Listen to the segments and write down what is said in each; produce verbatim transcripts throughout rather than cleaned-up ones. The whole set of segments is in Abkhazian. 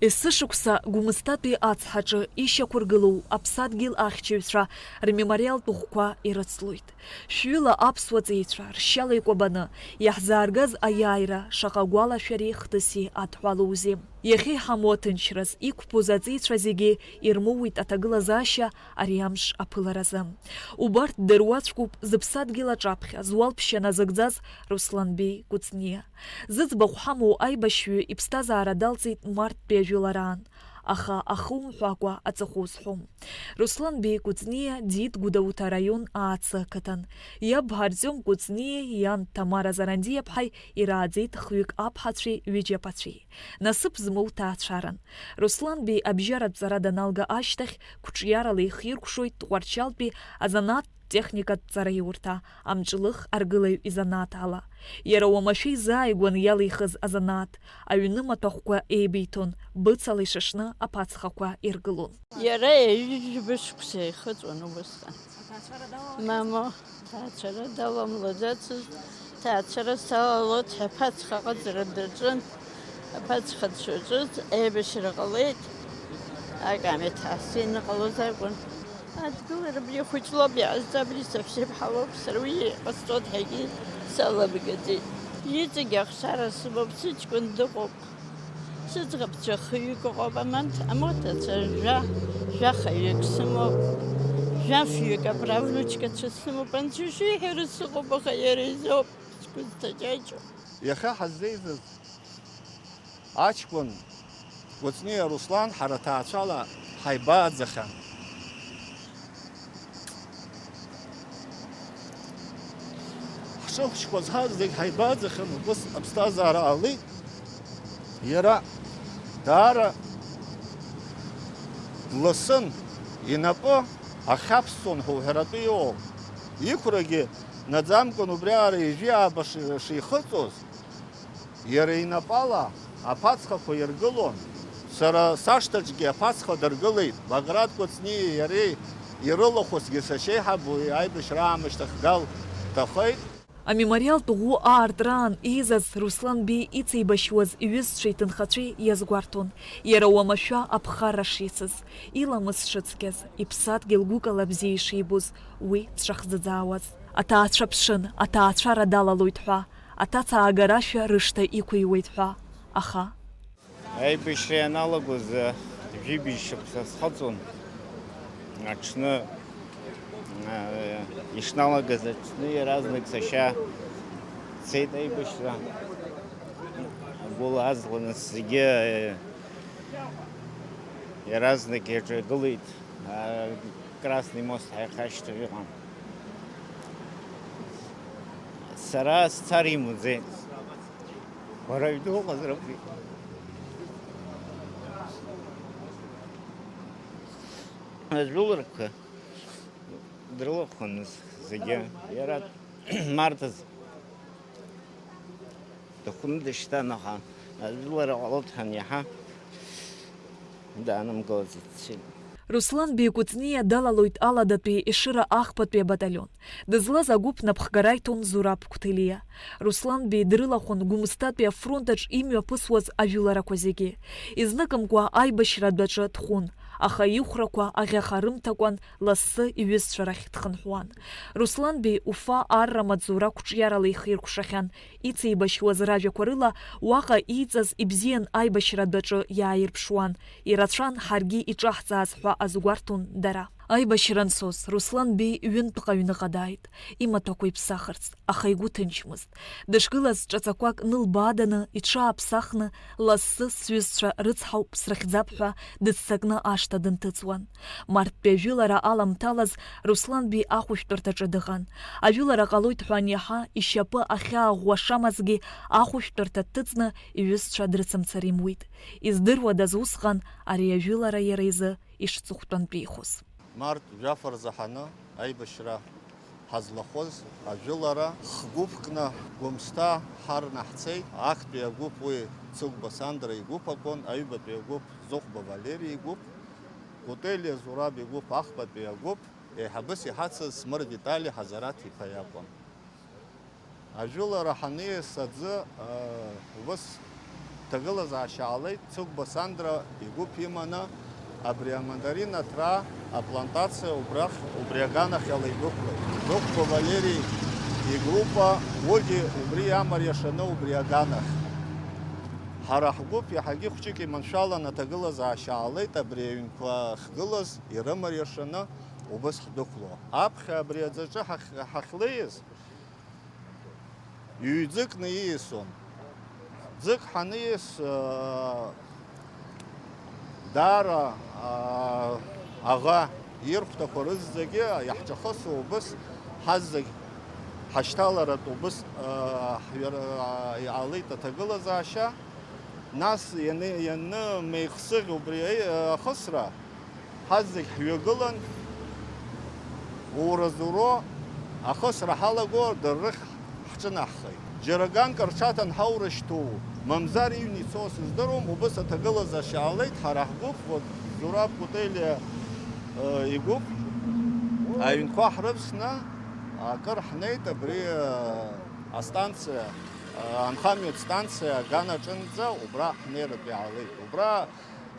Есышықәса Гәымсҭатәи ацҳаҿы ишьақәыргылоу аԥсадгьыл ахьчаҩцәа рмемориалтә ӷәқәа ирыцлоит. Шәҩыла аԥсуа ҵеицәа ршьала икәабаны иаҳзааргаз аиааира шаҟа гәалашәареи хҭыси адҳәалоузеи! Иахьа иҳамоу аҭынчраз иқәԥоз аҵеицәа зегьы ирмоуит аҭагылазаашьа ари амш аԥыларазы. Убарҭ дыруаӡәкуп зыԥсадгьыл аҿаԥхьа зуалԥшьа назыгӡаз Русланбеи Кәыҵниа. Зыӡбахә ҳамоу аибашьҩы иԥсҭазаара далҵит марттәи ажәылараан, аха ахы умҳәакәа аҵыхәа узҳәом. Русланбеи Кәыҵниа диит Гәдоуҭа араион Аацы ақыҭан. Иаб Артиом Кәыҵниеи иан Ҭамара Зарандиаԥҳаи ирааӡеит хҩык аԥҳацәеи ҩыџьа аԥацәеи. Насыԥ змоу ҭаацәаран. Русланбеи абжьаратә ҵара даналга ашьҭахь, қәҿиарала ихиркәшоит Тҟәарчалтәи азанааҭтә техникатә ҵараиурҭа, амҿлых аргылаҩ изанааҭ ала. Иара уамашәа изааигәан иалихыз азанааҭ, аҩны маҭәахәқәа еибиҭон, быцала ишашны аԥацхақәа иргылон. Иара ҩажәи жәаба шықәса ихыҵуан убысҟан. Мамоу, ҭаацәара даламлаӡацызт. Ҭаацәара салалоит ҳәа аԥацха аҟаҵара даҿын. Аԥацха дшаҿыз аибашьра ҟалеит. Акамеҭ ҳасцәа иныҟалоз акәын. Адгылара абри хәыҷлоуп иҟазҵо, абри саҳәшьеиԥҳа лоуп, сара уи иҟасҵоит ҳәагьы саламгаӡеит. Иҵегь ахшара сымоуп, сыҷкәын дыҟоуп. Сыӡӷабцәа хҩык ыҟоуп, амаҭ-, амоҭацәа жәа, жәахаҩык сымоуп, жәафҩык аправнучкацәа сымоуп, анцәа ишиҳәара сыҟоуп, аха иара изоуп сгәы зҭаҷаҷо. Иахьа ҳаззеизаз аҷкәын Кәыҵниа Руслан ҳара ҭаацәала ҳаибааӡахьан. Ҳшыхәыҷқәаз ҳазегь ҳаибааӡахьан, убыс аԥсҭазаара ҟалеит. Иара даара дласын, инапы ахьаԥсуан ҳәа уҳәаратәы иҟоуп. Иқәрагьы наӡамкәан убриаҟара ҩажәи ааба ши-, шихыҵуаз, иара инапала аԥацхақәа иргылон. Сара сашҭаҿгьы аԥацха дыргылеит. Баграт Кәыҵниеи иареи ирылахәызгьы сашьеиҳаб уи аибашьра аамышьҭахь Гал дҭахеит. Амемориалтә ӷәы аартраан еизаз Русланбеи ицеибашьуаз иҩызцәеи иҭынхацәеи иазгәарҭон, иара уамашәа аԥхарра шицыз, иламыс шыцқьаз, иԥсадгьыл гәыкала бзиа ишибоз, уи дшахӡыӡаауаз. Аҭаацәа ԥшын, аҭаацәара далалоит ҳәа, аҭаца аагарашәа рышҭа иқәыҩуеит ҳәа, аха. Аибашьра ианалагоз, э, жәибжь шықәса схыҵуан. Аҽны, э, ишналагаз аҽны иаразнак сашьа дцеит аибашьра. Агәыла азланы зегьы, э, иаразнак иаҿагылеит. Э, Красный мост ҳаихашьҭыр иҟан. Сара сцар имуӡеит. Уара аҩны уҟазар акәхеит. Ажәыларқәа дрылахәын зегьы. Иара март азы дыхәны дышьҭан, аха ажәылара ҟалоит ҳәа аниаҳа, даанымгылаӡеит, дцеит. Русланбеи Кәыҵниа далалоит Аладатәи Ешыра ахԥатәи абаталион. Дызлаз агәыԥ напхгара иҭон Зураб Қәҭелиа. Русланбеи дрылахәын Гәымсҭатәи афронт аҿ имҩаԥысуаз ажәыларақәа зегьы. Изныкымкәа аибашьра адәаҿы дхәын, аха ихәрақәа аӷьаха рымҭакәан лассы иҩызцәа рахь дхынҳәуан. Русланбеи Уфа арра маҵзура қәҿиарала ихиркәшахьан, ицеибашьуаз ражәақәа рыла, уаҟа ииҵаз ибзиан аибашьра адәаҿы иааирԥшуан, ирацәан ҳаргьы иҿаҳҵааз ҳәа азгәарҭон дара. Аибашьра анцоз, Русланбеи ҩынтәҟа аҩныҟа дааит, имаҭәақәа иԥсахырц, аха игәы ҭынчмызт. Дышгылаз ҿаҵақәак нылбааданы, иҽааԥсахны, лассы сҩызцәа рыцҳауп, срыхьӡап ҳәа дыццакны ашҭа дынҭыҵуан. Марттәи ажәылара аламҭалаз Русланбеи ахәышәтәырҭаҿы дыҟан. Ажәылара ҟалоит ҳәа аниаҳа, ишьапы ахьааӷәӷәа шамазгьы, ахәышәтәырҭа дҭыҵны иҩызцәа дрыцымцар имуит. Издыруадаз усҟан ари ажәылара иара изы ишҵыхәтәантәихоз. Март жәаф рзаҳаны аибашьра ҳазлахәыз ажәылара хгәыԥкны Гәымсҭа ҳарнаҳцеит. Актәи агәыԥ уи Цыгәба Сандра игәыԥ акәын, аҩбатәи агәыԥ Зыхәба Валери игәыԥ, Кәтелиа Зураб игәыԥ ахԥатәи агәыԥ, еиҳабыс иҳацыз Смыр Витали Ҳазараҭ-иԥа иакәын. Ажәылара ҳаниас аӡы, аа, убыс Ҭагылазаашьа ҟалеит Цыгәба Сандра игәыԥ иманы, абри амандарин аҭра аплантациа убрахь, убри аганахь ала идәықәлеит. Дыхәба Валери игруппа уигьы убри иамариашаны убри аганахь. Ҳара ҳгәыԥ иаҳагьы хәҷык иманшәалан аҭагылазаашьа ҟалеит абри аҩнқәа ахьгылаз ирымариашаны убыс ҳдәықәло. Аԥхьа абри аӡаҿы ҳахь-, ҳахьлеиз, ҩ-ӡыкны ииасон. Ӡык ҳаниас, аа, даара, аа, аӷа ирхәҭақәа рызегьы иаҳҿахысуа убыс ҳазегь ҳашьҭаларатә убыс, аа, ҳҩар-, аа, иҟалеит аҭагылазаашьа. Нас ианы, ианымеихсыӷь убри аи-, ахысра, ҳазегь ҳҩагылан, уразуро ахысра ҳалаго дыррыхь ҳҿынаҳхеит. Џьара ганк рҽаҭан ҳаурышьҭуоу, мамзар иҩны ицо сыздыруам, убыс аҭагылазаашьа ҟалеит, ҳара ҳгәыԥ, вот, Зураб Кутелиа, э, игәыԥ, аҩнқәа ҳрывсны акыр ҳнеит, абри, э, астанциа, э, анхамҩатә станциа аган аҿынӡа убра ҳнеиратәы иаалеит. Убра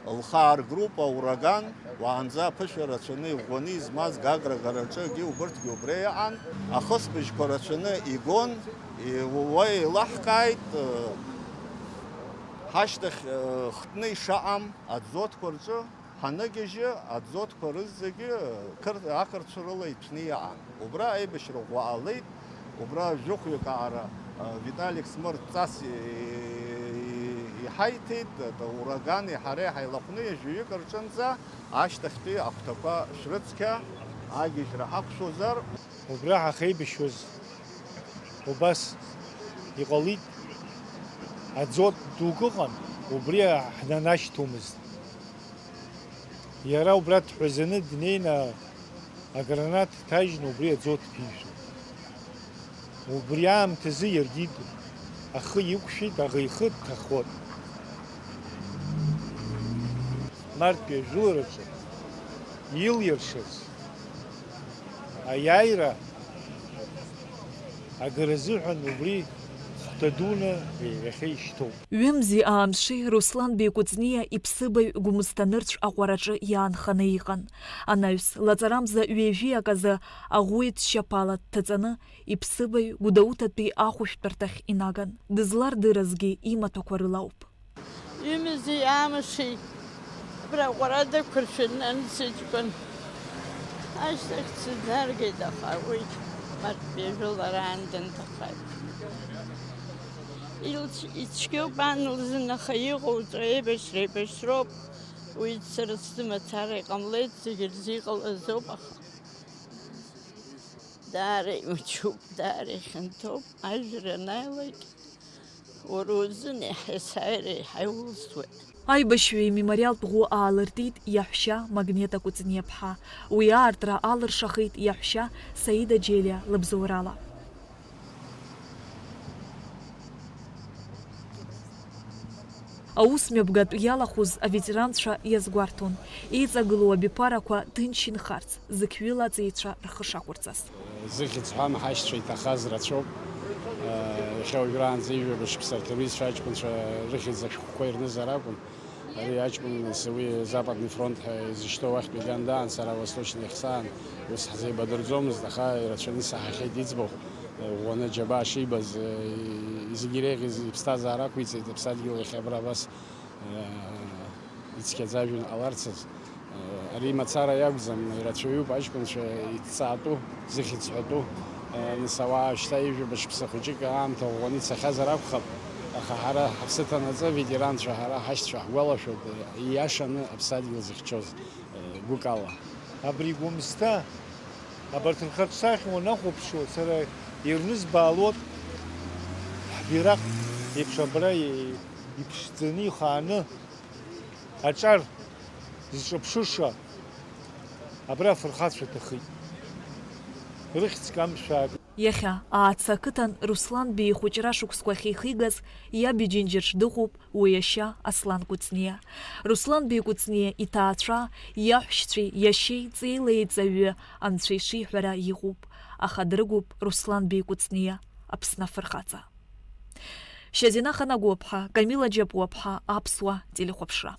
Лхаа ргруппа Ураган, уаанӡа аԥышәа рацәаны иӷәӷәаны измаз Гагра агараҿы егьи убырҭгьы убра иҟан, ахысбыжьқәа рацәаны игон, и-, уа еилаҳкааит, э, ҳашьҭахь, э, хтны ишаҟам аӡотқәа рҿы ҳаныгьежьы, аӡотқәа рызегьы, э, қыр-, ақырҭцәа рыла иҭәны иҟан. Убра аибашьра ӷәӷәа ҟалеит, убра жәохәҩык аара, а, Виталик Смыр дҵас и-, и-, иҳаиҭеит, т-, Урагани ҳареи ҳаилахәны ҩажәаҩык рҿынӡа ашьҭахьтәи ахәҭақәа шәрыцқьа агьежьра ҳақәшәозар. Убра ҳахеибашьуаз убас иҟалеит, аӡот дук ыҟан, убри ҳнанашьҭуамызт. Иара убра дҳәазаны днеины агранаҭ дҭажьны убри аӡот ԥишәон. Убри аамҭазы иаргьы ахы иқәшәеит, аӷа ихы дҭахот. Мартәи ажәылараҿы илиршаз аиааира агара азыҳәан убри хәҭа дуны иахьа ишьҭоуп. Ҩымзи аамшеи Руслан Беи Кәыҵниа иԥсыбаҩ Гәымсҭа нырцә аҟәараҿы иаанханы иҟан. Анаҩс, лаҵарамза ҩажәиак азы аӷәы ицшьаԥала дҭаҵаны, иԥсыбаҩ Гәдоуҭатәи ахәышәтәырҭахь инаган. Дызлардыразгьы имаҭәақәа рыла ауп. Ҩымзи аамшеи абра аҟәара дақәыршәаны анысыҷкәын ашьҭахь дсыӡаргеит, аха уи мартәи ажәылараан дынҭахеит. Илц-, ицәгьоуп ан лзын, аха иҟоуҵо еибашьра еибашьроуп. Уи сара сзы мацара иҟамлеит, зегьы рзы иҟалазоуп, аха даара имчуп, даара ихьанҭоуп. Ажәра анааилак, уара узын еиҳа есааира еиҳа иулсуеит. Аибашьҩы имемориалтә ӷәы аалыртит иаҳәшьа Магнета Кәыҵниаԥҳа. Уи аартра алыршахеит иаҳәшьа Саида Џьелиа лыбзоурала. Аус мҩаԥгатә иалахәыз аветеранцәа иазгәарҭон, еиҵагылоу абиԥарақәа ҭынч инхарц, зықьҩыла аҵеицәа рхы шақәырҵаз. Зыхьӡ ҳәам ҳашьцәа иҭахаз рацәоуп. Иахьа уажәраанӡа ҩажәа шықәса арҭ рҩызцәа аҷкәынцәа рыхьӡ ашәҟәқәа ирнызар акәын. Ари аҷкәын, нас, уи Западный фронт ҳәа изышьҭоу ахьтә игаан даан, сара Восточный ихсаан, ус ҳзеибадырӡомызт, аха ирацәаны исаҳахьеит иӡбахә, ӷәӷәаны аџьабаа шибаз, зегьы иреиӷьыз иԥсҭазаара ақәиҵеит, аԥсадгьыл иахьа абра абас, ицқьаӡа ажәҩан ҟаларцаз. Ари мацара иакәӡам, ирацәаҩуп аҷкәынцәа иҭҵаатәу, зыхьӡ ҳәатәу, нас, ауаа шьҭа ҩажәа шықәса хәыҷык аамҭа ӷәӷәаны ицахьазар акәхап, аха ҳара ҳаԥсы ҭанаҵы, аветеранцәа ҳара ҳашьцәа ҳгәалашәоит, ииашаны аԥсадгьыл зыхьчоз, гәыкала. Абри Гәымсҭа, абарҭ рхаҿсахьа уанахәаԥшуа, сара ирнызбаалоит ҳбираҟ еиԥш абра иԥшӡаны ихааны аҿар зҿаԥшыша абра афырхацәа ҭахеит. Рыхьӡ камшәак. Иахьа Аацы ақыҭан Руслан Беи ихәыҷра шықәсқәа ахьихигаз иаб иџьынџьаҿ дыҟоуп уи иашьа Аслан Кәыҵниа. Руслан Беи Кәыҵниа иҭаацәа, иаҳәшьцәеи иашьеи ҵеила еиҵаҩы анцәа ишиҳәара иҟоуп, аха дрыгуп Руслан Беи Кәыҵниа, Аԥсны афырхаҵа. Шьазина Ханагәыԥҳа, Камила Џьапуаԥҳа, Аԥсуа телехәаԥшра.